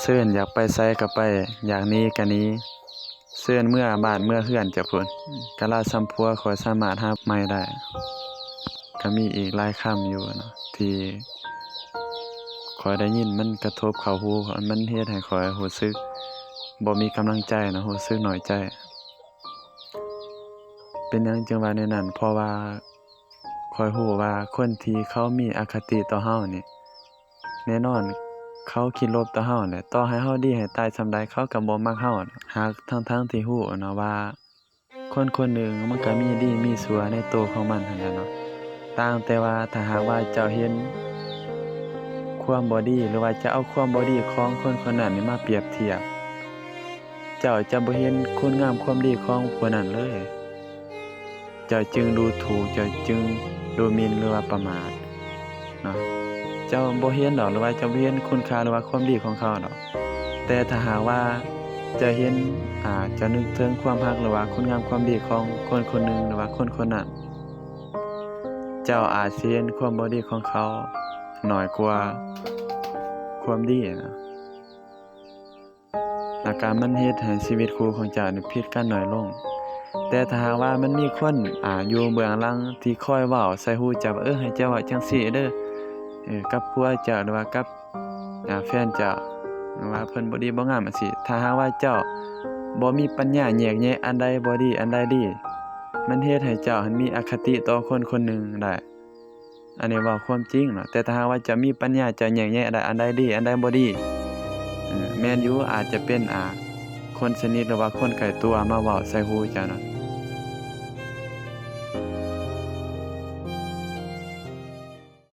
ເຊີນຢາກໄປໃສກໍໄປ, ຢາກໜີກໍໜີ, ເຊີນເມືອບ້ານເມືອເຮືອນເຈົ້າພຸ້ນ, ກະລາຊຳພົວຂ້ອຍສາມາດຫາໃໝ່ໄດ້. ກໍມີອີກຫຼາຍຄຳຢູ່ເນາະ ທີ່ຂ້ອຍໄດ້ຍິນ ມັນກະທົບເຂົ້າຫູຂ້ອຍ, ມັນເຮັດໃຫ້ຂ້ອຍຮູ້ສຶກບໍ່ມີກຳລັງໃຈເນາະ, ຮູ້ສຶກນ້ອຍໃຈ. ເປັນຫຍັງຈຶ່ງວ່າແນວນັ້ນ? ເພາະວ່າຂ້ອຍຮູ້ວ່າຄົນທີ່ເຂົາມີອະຄະຕິຕໍ່ເຮົານີ້ ແນ່ນອນເຂົາຄິດລົບຕໍ່ເຮົາແຫຼະ, ຕໍ່ໃຫ້ເຮົາດີໃຫ້ຕາຍສ່ຳໃດ ເຂົາກໍບໍ່ມັກເຮົາ. ຫາກທັງໆທີ່ຮູ້ເນາະວ່າ ຄົນຄົນໜຶ່ງມັນກໍມີດີມີຊົ່ວໃນໂຕຂອງມັນຫັ້ນແຫຼະເນາະ, ຕ່າງແຕ່ວ່າຖ້າຫາກວ່າເຈົ້າເຫັນຄວາມບໍ່ດີ ຫຼືວ່າຈະເອົາຄວາມບໍ່ດີຂອງຄົນຄົນນັ້ນນີ້ມາປຽບທຽບ, ເຈົ້າຈະບໍ່ເຫັນຄຸນງາມຄວາມດີຂອງຜູ້ນັ້ນເລີຍ. ເຈົ້າຈຶ່ງດູຖູກ, ເຈົ້າຈຶ່ງດູໝິ່ນ ຫຼືວ່າປະໝາດເນາະ. ເຈົ້າບໍ່ເຫັນດອກ ຫຼືວ່າເຈົ້າບໍ່ເຫັນຄຸນຄ່າ ຫຼືວ່າຄວາມດີຂອງເຂົາດອກ. ແຕ່ຖ້າຫາກວ່າເຈົ້າເຫັນ, ອາ, ເຈົ້ານຶກເຖິງຄວາມຮັກ ຫຼືວ່າຄຸນງາມຄວາມດີຂອງຄົນຄົນໜຶ່ງ ຫຼືວ່າຄົນຄົນນັ້ນ, ເຈົ້າອາດຊິເຫັນຄວາມບໍ່ດີຂອງເຂົາໜ້ອຍກວ່າຄວາມດີນະ. ແລ້ວກະມັນເຮັດໃຫ້ຊີວິດຄູ່ຂອງເຈົ້ານີ້ຜິດກັນໜ້ອຍລົງ. ແຕ່ຖ້າຫາກວ່າມັນມີຄົນ, ອາ, ຢູ່ເບື້ອງຫຼັງທີ່ຄອຍເວົ້າໃສ່ຫູເຈົ້າວ່າ, ເອີ, ໃຫ້ເຈົ້າເວົ້າຈັ່ງຊີ້ເດີ, ເອີ, ກັບຜົວເຈົ້າ ຫຼືວ່າກັບ, ອາ, ແຟນເຈົ້າ, ວ່າເພິ່ນບໍ່ດີບໍ່ງາມຈັ່ງຊີ້. ຖ້າຫາກວ່າເຈົ້າບໍ່ມີປັນຍາແຍກແຍະອັນໃດບໍ່ດີ ອັນໃດດີ, ມັນເຮັດໃຫ້ເຈົ້າຫັ້ນມີອະຄະຕິຕໍ່ຄົນຄົນໜຶ່ງໄດ້. ອັນນີ້ເວົ້າຄວາມຈິງເນາະ, ແຕ່ຖ້າຫາກວ່າເຈົ້າມີປັນຍາ ເຈົ້າແຍກແຍະໄດ້ອັນໃດດີ ອັນໃດບໍ່ດີ, ເອີ, ແມ່ນຢູ່ ອາດຈະເປັນ, ອາ, ຄົນສະໜິດ ຫຼືວ່າຄົນໃກ້ຕົວມາເວົ້າໃສ່ຫູເຈົ້າເນາະ,